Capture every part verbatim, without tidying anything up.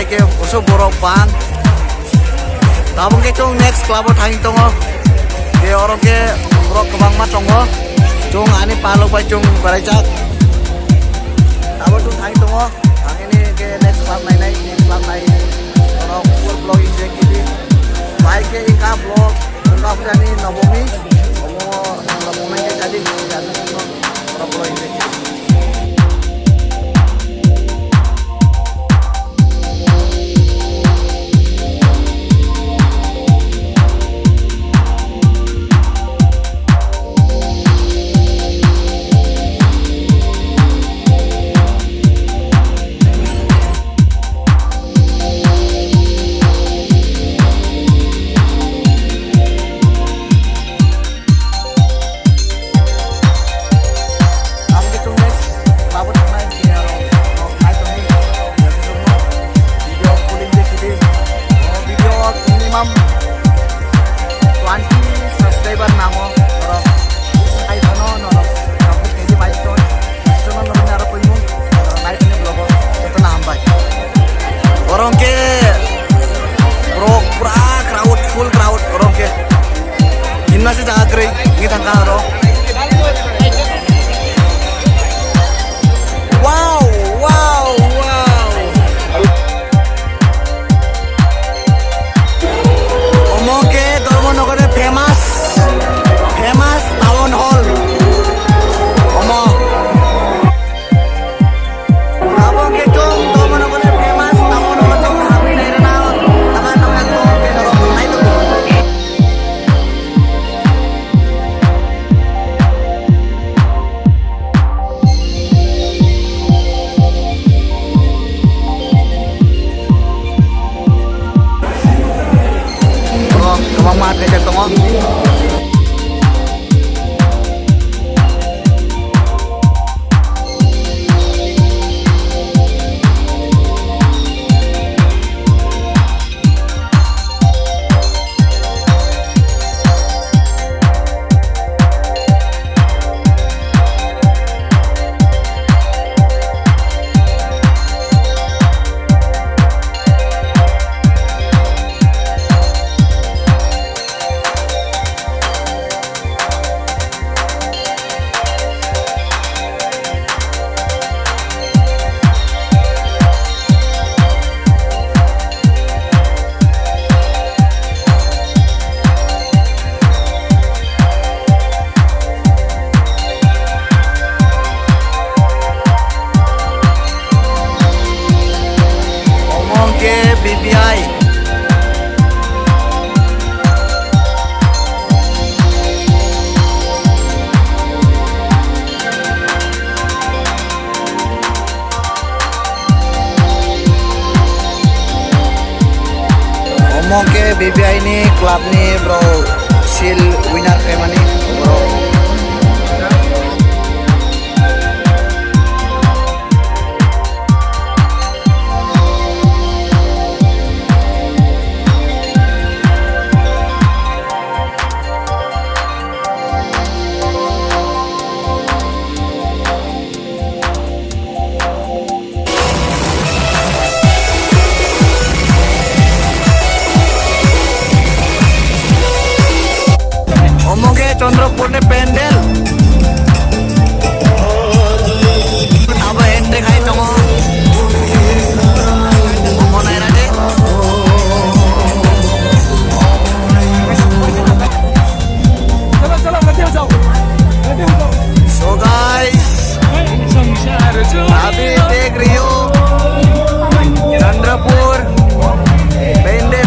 Ke usu borok bang. Tabuk ke chwng next club o thangwi tongo. Ke oro ke borok kwbangma tongo. Chwng ani palok bai chwng beraijak. Tabuk chwng thangwi tongo. Thangwi ni ke next club nainai, next club nai. Borok full vlog enjoy kidi. Bai ke ika vlog, wngkha phani nobomi. Omo, omo, omo, jadi, jadi, borok vlog enjoy kidi. Ang khe chwng next club o thangnai, khe aro, o, nai tongwi, video full enjoy khe di. O, video minimum twenty subscriber nango, norok, hai phano norok, norok khe di milestone, milestone norok ni aro poimung, norok nai tongwi vlog o, jotono hambai. Oro hwnkhe borok pura crowd, full crowd oro hwnkhe. Himna se jaga kwrwi wngwi thangkha oro. Wow, wow, wow. Omo khe Dharmanagar ni famous, famous town hall. Omo. Abo khe chwng Dharmanagar ni famous town hall o chwng habwi nairwna, abo no ekdom khe norok nai tongo. Oro kwbangma kaijak tongo. Omo hwnkhe B P I. Omo khe B P I ni club ni bro seal winner khaimani bro. Omo khe Chandrapur ni pandal. Abo entry khai tongo. Omo nairadi. So guys, abhi dekh rahi ho Chandrapur pandal.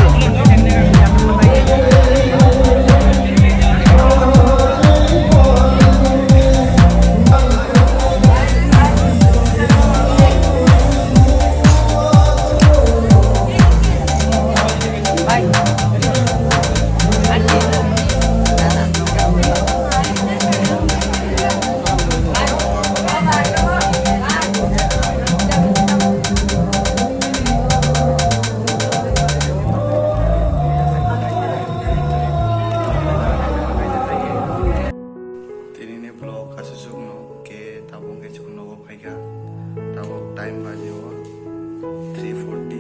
Tini ni vlog kaisa chukno khe tabuk khe chukno phaikha. Tabuk time baji o three forty.